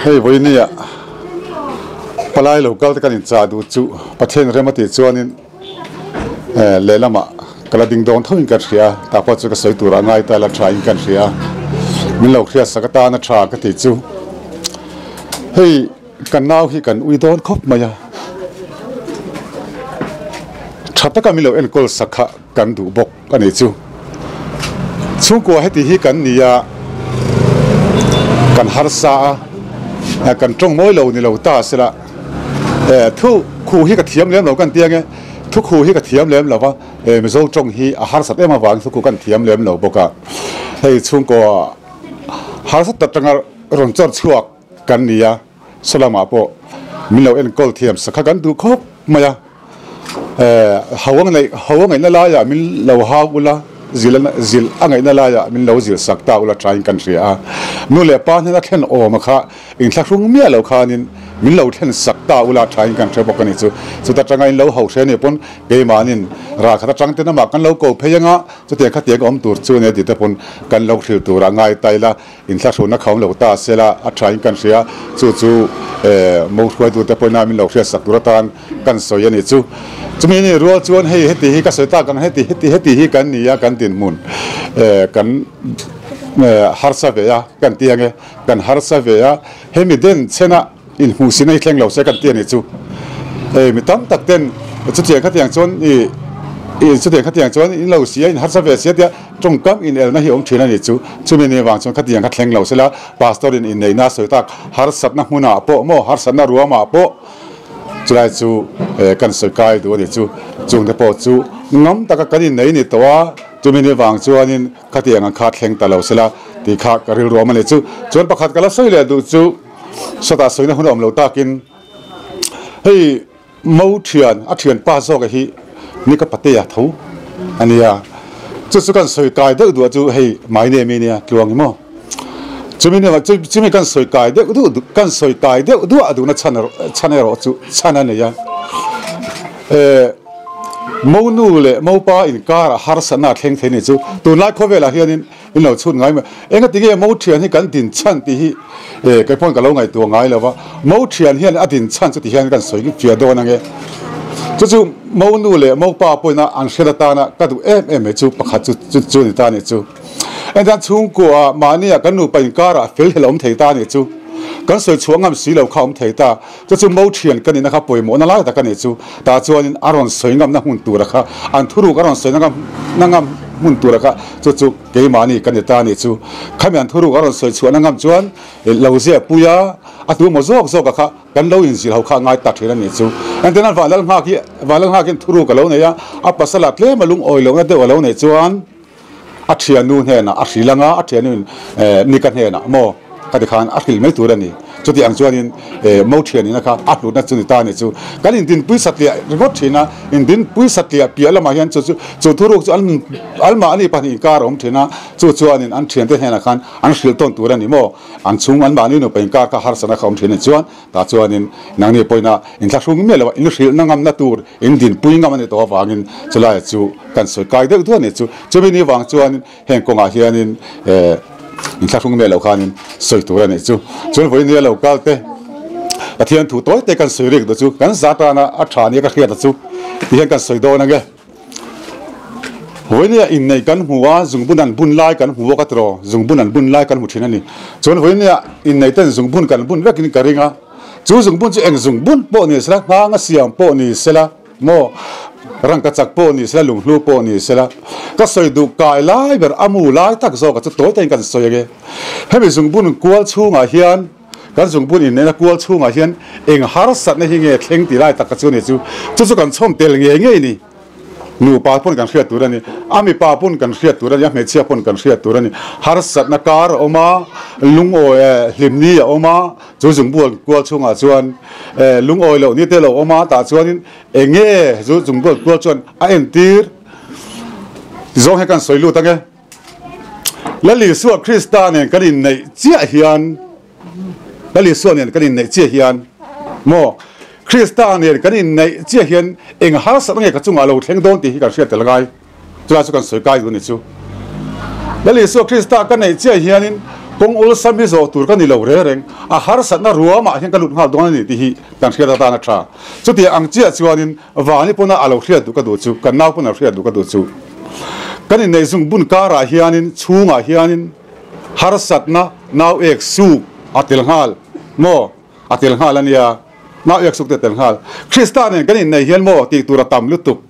Hei vawinia palai lo kal te kan inchah duh chu Pathian rem a tih chuanin lehlamah ka la ding dawn tho in ka hria tah pawh chu ka sawi turah ngai ta la tha in kan hria min lo hriatsak atana tha ka tih chu hei Kan nau hi kan ui dawn khawp mai a, tha taka min lo enkawl sak kha kan duh bawk a nih chu. Chhungkua heti hi kan ni a, kan harsa a, kan tawng mawi lo ni lo ta sela, thu khu hi ka thiam lem lo kan ti ange, thu khu hi ka thiam lem lo va, Mizo tawng hi a harsat em avangin thu khu kan thiam lem lo bawk a, hei chhungkua harsa tak atanga rawn chawr chhuak. Kan ni a, saw lamah pawh min lo enkawl thiam sakha kan duh khawp mai a, ho a ngaih ho a ngaihna laiah min lo hau ula, zil zil a ngaihna laiah min lo zil sak ta ula thain kan hria a, nu leh pa hnena thlen awm a kha inthlahrung miah lo khanin min lo thlen sak ta ula thain kan hre bawk a ni chu, chuta tanga in lo ho hre nih pawn keimahnin ralkhat atang ten amah kan lo ko phei anga chutiang khatiang awm tur chu nia tih te pawn kan lo hrilh turah ngai ta ila. Inthlahrunna kha awm lo ta sela a thain kan hria, chu chu mo hruaitute pawhin a min lo hriatsak tur atan kan sawi a ni chu. Chumi ni rual chuan hei heti hi ka sawi tak ang, heti heti heti hi kan ni a, kan dinhmun kan harsa ve a kan ti ang e, kan harsa ve a, hemi den chhena inhmuhsina hi thleng lo se kan ti a ni chu. Mi tam tak ten chutiang khatiang chuan i chutiang khatiang chuan in lo si a, in harsa ve si a tia tawngkam inelna hi awm thin a ni chu. Chumi ni vang chuan khatiang kha thleng lo sela pastor in inneihna a sawi tak harsatna hmunah pawh maw harsatna ruamah pawh chulai chu kan sawi kai duh a ni chu. Chungte pawh chu ngam taka kan innei ni tawh a, chumi ni vang chuanin khatiang ang kha thleng ta lo sela tih kha ka rilru awm a ni chu. Chuan pakhat ka la sawi leh duh chu sawtah sawina hun a awm lo takin hei mo thian a thian pa zawk hi ni ka patea tho a nia chu chu kan sawi kai deuh duh chu hei my name i nia tluang i maw chumi ni chumi kan sawi kai deuh duh kan sawi kai deuh duah a duhna chhan chhan erawh chu chhan a nei a eh mo nu leh mo pa inkar a harsatna a thleng thei ni chu tunlai khawvelah hianin In lo chhut ngai mai. Engati nge Mo thian hi kan din chhan tih hi kei pawn ka lo ngaihtuah ngai lo va. Mo thian hian a din chhan chu ti hian kan sawi fiah dawn ange. Chu chu Mo nu leh Mo pa pawhin a an hriat atana ka duh em em mai chu pakhat chu chu chu ni ta nih chu. Engtiang chhungkua mahnia kan nupa inkarah fel hlel a awm thei ta nih chu. Kan sawi chhuah ngam si lo kha a awm thei ta. Chu chu Mo thian ka nihna kha pawimawhna lai tak a nih chu. Tah chuanin a rawn sawi ngamna hmun tura kha, an thuruk a rawn sawi na ngam hmun tura kha chu chu keimahni ka ni ta a nih chu. Khami an thuruk a rawn sawi chhuahna ngam chuan lo ziah pui a, a tu maw zawk zawka kha kan lo inzir ho kha a ngai ta thin a nih chu. Engtin an Vanlal nghak hi, Vanlal nghakin thuruk a lo nei a, a pasala tlem a lungawi lohna deuh a lo neih chuan a thiannu hnenah a hril anga a thiannuin Nika hnenah maw ka ti khan a hril mai tur a ni. Chuti ang chuanin mo thianina kha a hlutna chu ni ta a ni chu. Kan indinpui satliah ringawt thin a, indinpui satliah piah lamah hian chu chu chu thuruk chu an anmahni pahnih inkar a awm thin a, chu chuanin an thiante hnenah khan an hril tawn tur a ni maw? An chhung anmahni nupa inkar kha harsatna kha awm thin a ni chuan tah chuanin nangni pawhin inthlahrung miah loh a inhrilhna ngamna tur In dinpui ngam a nih tawh avangin chulaiah chu kan sawi kai deuh duh a nih chu. Chumi ni vang chuan heng kawngah hianin inthlahrung miah loh khanin sawi tur a nih chu. Chuan vawiin lo kal te Pathian thu tawi te kan sawi rik duh chu kan za tana a tha nia ka hriat a chu ti hian kan sawi dawn ange. Vawiin innei kan hmu a, zungbun an bun lai kan hmu bawk a tiraw, zungbun an bun lai kan hmu thin a ni. Chuan vawiin innei ten zungbun kan bun vekin ka ring a. Chu zungbun chu eng zungbun pawh ni sela, nghang a siam pawh ni sela, maw rangka chak pawh ni sela, lunghlu pawh ni sela, ka sawi duh kai lai ber a mu lai tak zawk a chu tawi takin kan sawi ange. Hemi zungbun kual chhungah hian, kan zungbun inneihna kual chhungah hian eng harsatna hi nge thleng tih lai tak ka chu ni chu, chu chu kan chhawm tel ngei ngei ni. Nupa pawn kan hriat tur a ni, a mipa pawn kan hriat tur a ni, a hmeichhia pawn kan hriat tur a ni. Harsatna kar a awm a, lungawi hlimni a awm a, chu zungbual kual chhungah chuan lungawi loh ni te lo awm a, tah chuanin eng nge chu zungbual kual chuan a entir zawng hian kan sawi lut ang e. Lal Isua Krista nen kan inneih chiah hian Lal Isua nen kan inneih chiah hian maw Krista nen kan inneih chiah hian eng harsatna nge ka chungah lo thleng dawn tih hi kan hriat tel ngai. Chulai chu kan sawi kai duh a ni chu. Lal Isua Krista ka neih chiah hianin Kawng awlsam hi zawh tur ka ni lo reng reng, a harsatna ruamah hian ka lut nghal dawn a ni tih hi kan hriat atan a tha. Chutiang ang chiah chuanin Vani pawna a lo hriat duh ka duh chu, kan nau pawn a hriat duh ka duh chu, kan inneih zung bun karah hianin chhungah hianin harsatna nau ek suk a tel nghal maw? A tel nghal a nia, nau ek suk te a tel nghal. Krista nen kan inneih hian maw tih tur a tam lutuk.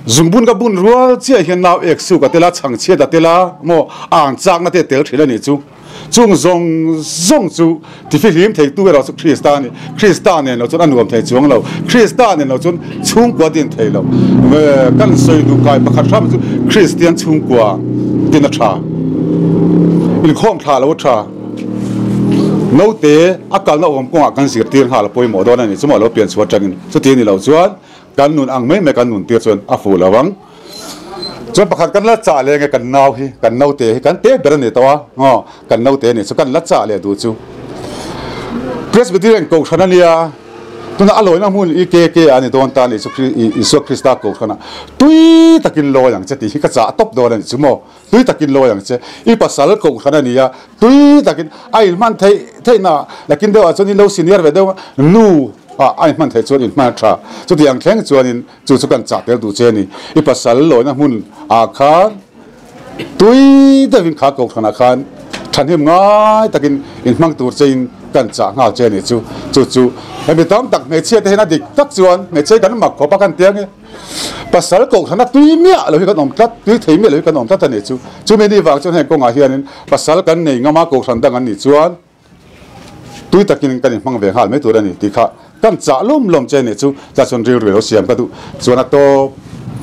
Zungbun ka bun rual chiah hian nau ek suk a tel a, chhangchhiat a tel a, maw ang chakna te a tel thin a nih chu. Chung zawng zawng chu tifihlim theitu erawh chu Krista a ni. Krista nen lo chuan a nuam thei chuang lo. Krista nen lo chuan chhungkua din thei lo. Kan sawi duh kai pakhat hram chu Kristian chhungkua din a tha. Inkhawm thla lo a tha. Naute a kalna awm kawngah kan zirtir nghal a pawimawh dawn a ni. Chumah lo pian chhuah atangin chuti ni lo chuan kan nun ang mai mai kan nun tir chuan a fuh lo ang. Chuan pakhat kan la chah leh nge kan nau hi, kan naute hi kan te ber a ni tawh a, aw kan naute a nih chu kan la chah leh duh chu. Presbyterian Kohhran a nia, tuna a lawina hmun i ke ke a ni dawn ta a nih chu Isua Krista Kohhranah tui takin lawi ang che tih hi ka chah tawp dawn a nih chu maw, tui takin lawi ang che. I pasal Kohhran a nia, tui takin a inhman theih theihna lakin deuhah chuan in lo senior ve deuh a, nu ah a inhman theih chuan inhman a tha. Chutiang thleng chuanin Chu chu kan chah tel duh che a ni. I pasal lawina hmun ah khan tui deuhin kha kohhran ah khan thahnem ngai takin in hmang tur che in kan chah nghal che a ni chu. Chu chu hemi tam tak hmeichhia te hian a dik tak chuan hmeichhia hi kan mak khawp a kan ti ange. Pasal kohhran a tui miah lo hi kan awm tlat, tui thei miah lo hi kan awm tlat a ni chu. Chumi ni vang chuan heng kawngah hianin pasal kan nei ngam a kohhran dang an nih chuan Tui takin kan inhmang ve nghal mai tur a ni tih kha kan chah lawm lawm che nih chu tah chuan rilru lo siam ka duh chuan a tawp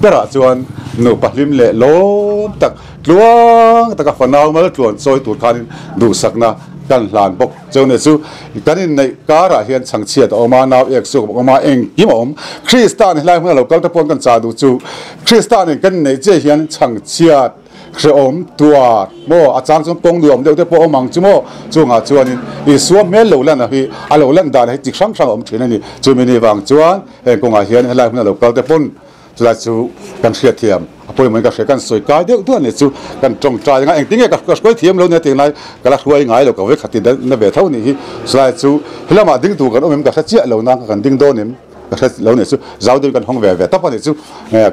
berah chuan nupa hlim leh lawm tak tluang taka fanau mal tluan chawi tur khanin duhsakna kan hlan bawk cheu nih chu kan inneih karah hian chhangchhiat a awm a nau ek suk a awm a engkim a awm Krista nih helai hmuna lo kal te pawn kan chah duh chu Krista nen kan inneih chiah hian chhangchhiat Hrehawm tuar maw a chang chuan kawng nuam deuh te pawh awm ang chu maw chungah chuanin Isua hmel lo lan a hi a lo lan dan hi chi hrang hrang a awm thin a ni. Chumi ni vang chuan heng kawngah hian helai hmun a lo kal te pawn chulai chu kan hriatthiam a pawimawhin ka hria kan sawi kai deuh duah a ni chu kan tawngtai anga engtin nge ka hruai thiam lo nia tih lai ka la hruai ngai lo ka vawi khat na ve tho nih hi chulai chu helamah ding tur kan awm em ka hre chiah lo nang ka kan ding dawn em. Ka hre lo nih chu zau deuhin kan hawng ve ve tawp a nih chu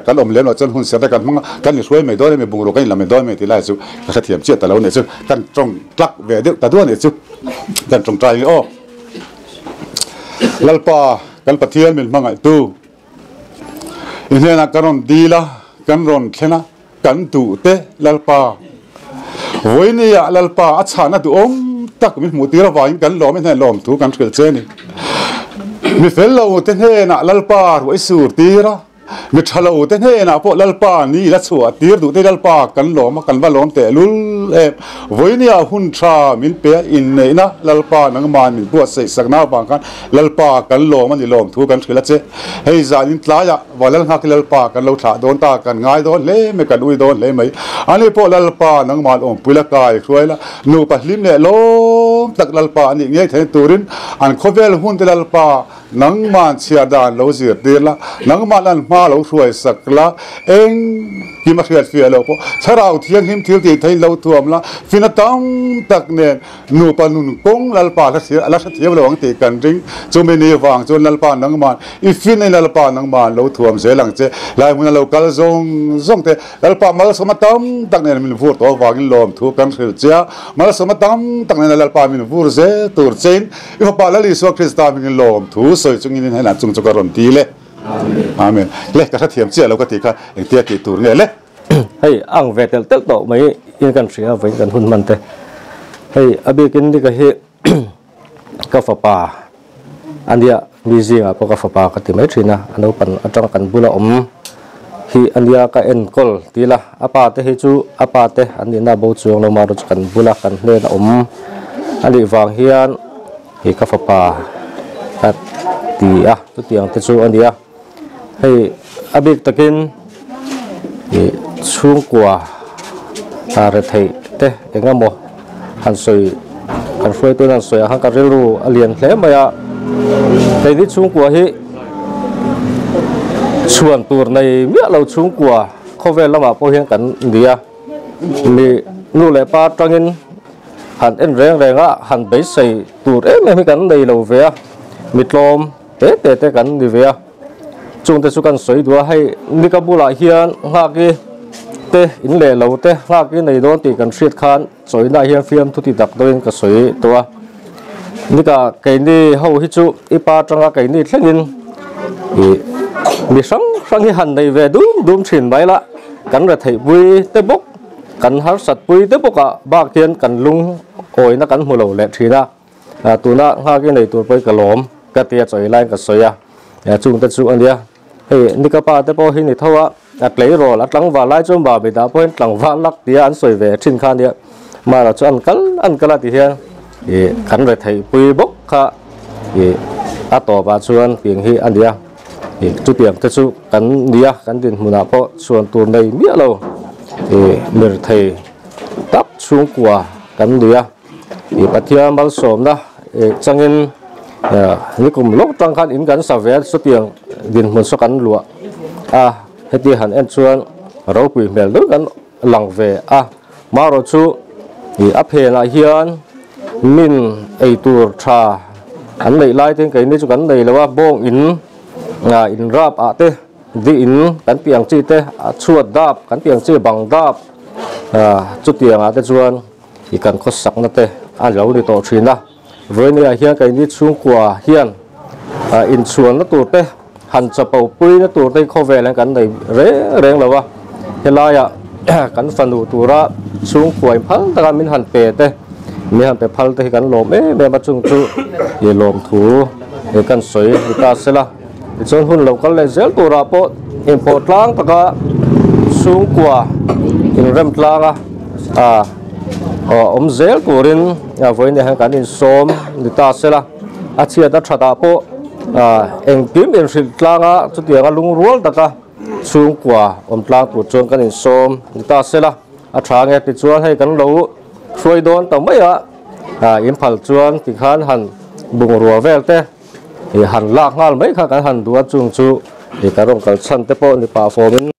kan awm lem loh chuan hun serh te kan hmang a kan inhruai mai dawn emaw bungruk kan inla mai dawn emaw tih lai chu ka hrethiam chiah ta lo nih chu kan tawng tlak ve deuh ta duah nih chu kan tawngtai nge aw Lalpa kan Pathian min hmangaihtu i hnenah kan rawn dil a kan rawn thlen a kan duh te Lalpa vawinia Lalpa a chhahna duhawm tak min hmuh tir avangin kan lawm i hnen lawm thu kan hrilh che a ni. Mi fel lo te hnenah Lalpa ruah i sur tir a, mi tha lo te hnenah pawh Lalpa ni la chhuah tir duh te Lalpa kan lawm a, kan va lawm teh lul em. Vawinia hun tha min pe a inneihna Lalpa nangmah min buatsaih sakna avang khan Lalpa kan lawm a ni lawm thu kan hrilh a che. Hei zanin tlaiah Valal nghak Lalpa kan lo thlah dawn ta, kan ngai dawn hle mai, kan ui dawn hle mai. Ani pawh Lalpa nangmah awmpui la kai hruai la, nupa hlim leh lawm tak Lalpa a nih ngei theihna turin an khawvel hun te Lalpa nangmah chhiar dan lo zirtir la, nangmah an hma lo hruai sak la, engkim a hriat fiah loh pawh Thlarau Thianghlim thil tih theihin lo thuam la, fina tam tak nen Nupa nun kawng Lalpa la hrethiam lo ang tih kan ring. Chumi ni vang chuan Lalpa nangmah i fin in Lalpa nangmah lo thuam zel ang che. Lai hmuna lo kal zawng zawng te Lalpa malsawmna tam tak nen min vur tawh avangin lawmthu kan hrilh che a. Malsawmna tam tak nena Lalpa min vur zel tur chein i Fapa Lal Isua Krista hmingin lawmthu sawi chungin in henah chung chu ka rawn ti le. Amen. Le ka hrethiam chiah lo ka tih kha engtia tih tur nge le. Hei ang ve telh telh tawh mai in kan hria vawiin kan hun hman te. Hei a bikin ni ka hi ka fapa a nia mi zingah pawh ka fapa ka ti mai thin a, a naupan atanga kan bula awm hi a nia ka enkawl ti ila a pa te hi chu a pa te an nihna bo chuang lo marawh chu kan bula kan hnena awm a nih vang hian hi ka fapa ka ti a chutiang te chu a nia. Hei a bik takin ih chhungkua ah retheih te eng emaw han sawi kan hruaitun han sawi ah khan ka rilru a lian hle mai a keini chhungkua hi chhuan tur nei miah lo chhungkua khawvel lamah pawh hian kan ni a mi nu leh pa atangin. han en reng reng a han beisei tur em em hi kan nei lo ve a mi tlawm te te te kan ni ve a chungte chu kan sawi duh a hei nika bulah hian nghaki te in leh lo te nghaki nei dawn tih kan hriat khan chawina hian fiam thu ti tak deuhin ka sawi tawh a nika keini ho hi chu i pa atanga keini thlengin ih mi hrang hrang hi han nei ve dum dum thin mai la kan retheih pui te bawk kan harsat pui te bawk ah bak hian kan lung awina kan hmu lo leh thin a. Tuna nghak i nei tur pawh hi ka lawm ka tia chawi laiin ka sawi a, chungte chu a nia. Hei Nikapa te pawh hi ni tho a, a tleirawl a tlangval lai chuan Babi dah pawhin tlangval lak tia an sawi ve thin kha a nia. Mahla chu an kal an kal a ti hian ih kan retheih pui bawk kha ih a tawpah chuan piang hi a nia. Ih chutiang te chu kan nia kan dinhmunah pawh chhuan tur nei miah lo ih mirthei tak chhungkua kan nia. Ih Pathian malsawmna ih changin nikum lawk tang khan in kan sa ve a chutiang dinhmun saw kan luah a heti han en chuan ropui hmel deuh kan lang ve a marawh chu ih a phenah hian min ei tur tha an neih lai te keini chu kan nei lo a bawng in ah in rap ah te di in kan tih ang chi te a chhuat dap kan tih ang chi bang dap ah chutiang ah te chuan. I kan khawsakna te a lo ni tawh thin a, Vawinia hian keini chhungkua hian inchhuanna tur te han chapo puina tur te hi khawvel hian kan nei reng reng lo a, helaiah kan fanu tura chhungkua in phal taka min han pe te, min han pe phal te hi kan lawm em em a, chung chu i lawmthu kan sawi ni ta sela, tichuan hun lo kal leh zel turah pawh inpawh tlang taka chhungkua inrem tlang a. A awm zel turin vawiin hian kan insawm ni ta sela a chhiat a that ah pawh engkim inhrilh tlang a chutianga lungrual taka chhungkua awm tlang tur chuan kan insawm ni ta sela a tha nge tichuan hei kan lo hruai dawn ta mai a inphal chuan tikhan han bungrua vel te han lak nghal mai kha kan han duh a chung chu kan rawn kal chhan te pawh ni pah fawmin.